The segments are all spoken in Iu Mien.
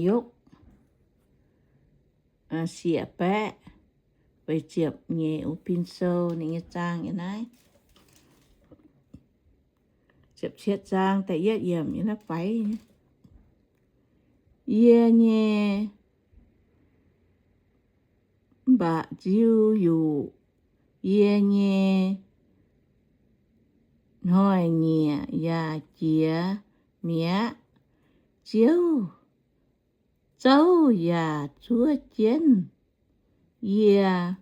Yopv siec baeqv weic ziepc nyeic, O Pin Sou ninh nyei zaang yiem naaiv. Ziepc cietv zaang da'yietv yiemc yiem naaiv faix. Yie nyei mba'ziex yuqc, yie nyei hnoi-nyieqc yaac jiex mi'aqv. Ziouv zouv yaac zuov jienv yie.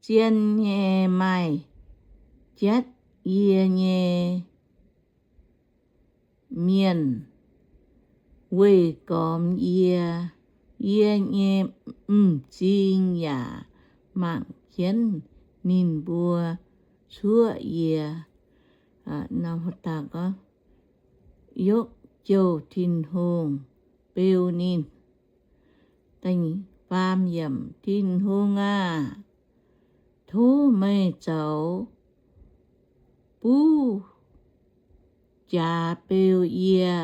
Zien nyei maaih jatv yie nyei mienh weih gormx yie. Yie nyei m'zing yaac mangc jienv ninh mbuo cuoqv yie. Yopv jouh Tin-Hungh beu ninh. Faam yiemc, Tin-Hungh aah! Tov meih zoux buv jaax beu yie.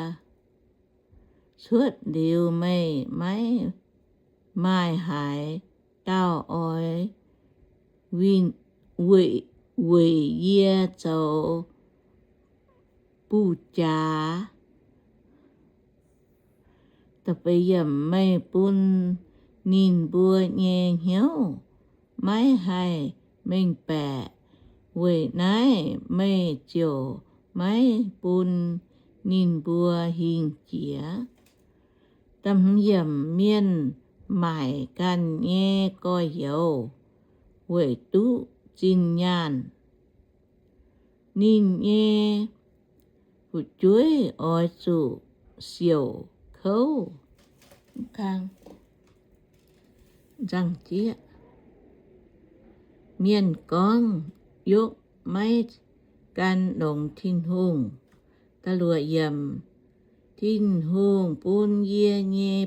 Cuotv liuz meih maiv maaih haaix dauh oix weic yie zoux buv jaax. Meih bun ninh mbuo nyei hnyouv maiv haih mengh baeqc. Weic naaiv meih ziouc maiv bun ninh mbuo hingh jiex. Mienh maaic ganh nyei gorx-youz weic duqv zinh nyaanh, ninh nyei fu'jueiv oix zuqc siouc kouv. Mienh gorngv, Yopv maiv gan longx Tin-Hungh. Tin-Hungh bun yie nyei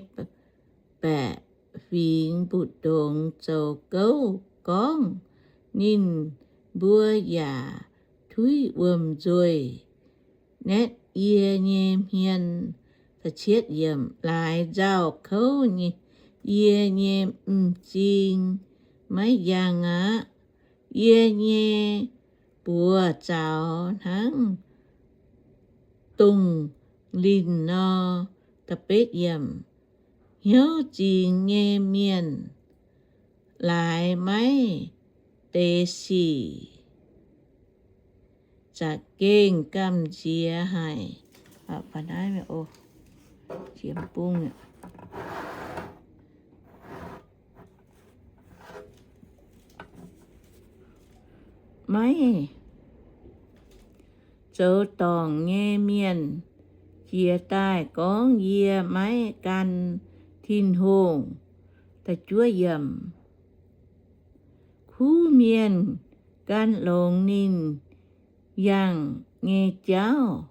baeqc fingx mbu'ndongx zoux gouv gorngv, ninh mbuo yaac tuiv wuom-nzuih naetv yie nyei hmien. Laaix nzauh kouv yie nyei m'zing maiv njang aqv. Yie nyei buoz zaux hnangv dongh linh nor. Hnyouv zingx nyei mienh laaix maiv deix sic za'gengh gamh nziex haic. Maiv zoux dorngc nyei mienh jiez daaih gorngv, Yie maiv gan Tin-Hungh. Kuv mienh gan longx ninh yangh nyei jauv.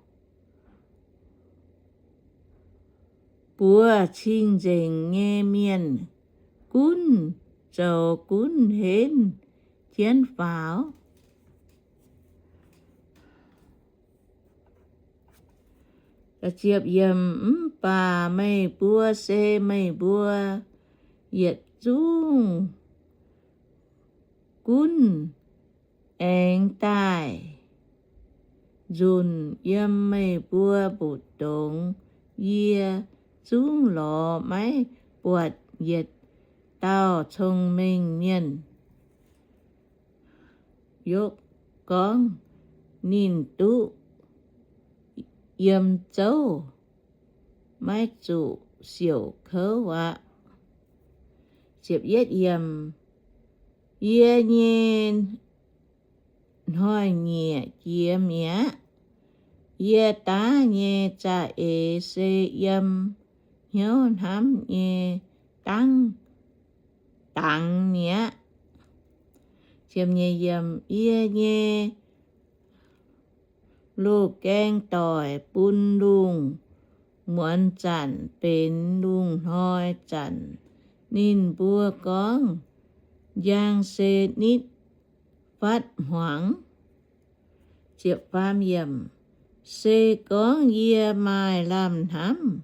Buoz cing-nzengc nyei mienh gunv zoux gunv henv jienv faaux. Mv baac meih mbuo se meih mbuo yietc zungv gunv aengx daaih nzunc yiem meih mbuo mbu'ndongx. Yie zungv lorz maiv buatc yietc dauh cong-mengh mienh. Yopv gorngv ninh duqv yiem zouv, maiv zuqc siouc kouv aqv. Yie nyei hnoi-nyieqc jiex mi'aqv. Yie daav nyei za'eix se yiem hnyouv hnamv nyei dangx mi'aqv. Yie nyei loz-gaeng doic bun lungh muonz zanc benx lungh hnoi zanc. Ninh mbuo gorngv, Njang se nitv fatv hmuangx. Se gorngv yie maaih lamh hnamv,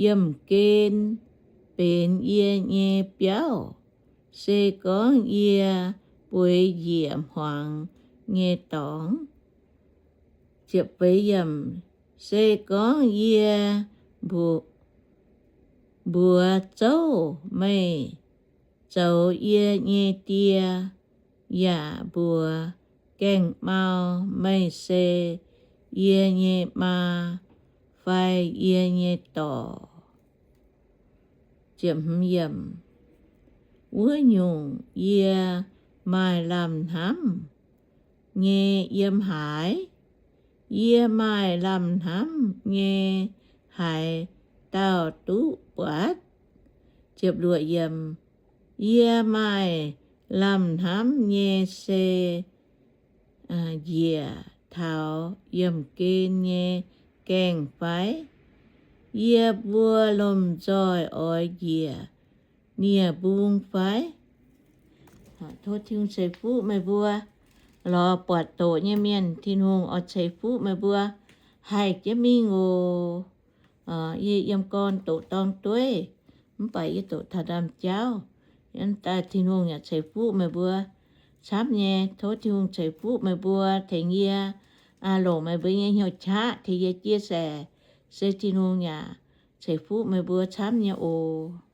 yiemh gen benx yie nyei biauv, se gorngv yie bueix njiec hmuangx nyei dorngx. Se gorngv yie mbuox zouv, meih zoux yie nyei die, yaac mbuox gaengh mau, meih se yie nyei maa fai yie nyei dorc. Wuov nyungc, yie maaih lamh hnamv nyei yiem haaix? Yie maaih lamh hnamv nyei haaix dauh duqv buatc? Yie maaih lamh hnamv nyei se njiec taux yiemh gen nyei gaengh fai? Yie mbuo lomh nzoih oix njiec nie-mbung fai? Tov Tin-Hungh ceix fuqv meih mbuo. Lorz buatc doqc nyei mienh, Tin-Hungh oix ceix fuqv meih mbuo haih jienv mingh oc. Yie yiem gorn doqc dorng dueiv, mv baac yie doqc taux ndaamv-jauv, daaih Tin-Hungh yaac ceix fuqv meih mbuo camv nyei. Tov Tin-Hungh ceix fuqv meih mbuo, tengx yie longc meih mbuo nyei hnyouv qaqv tengx yie chia sẻ, se Tin-Hungh yaac ceix fuqv meih mbuo camv nyei oc.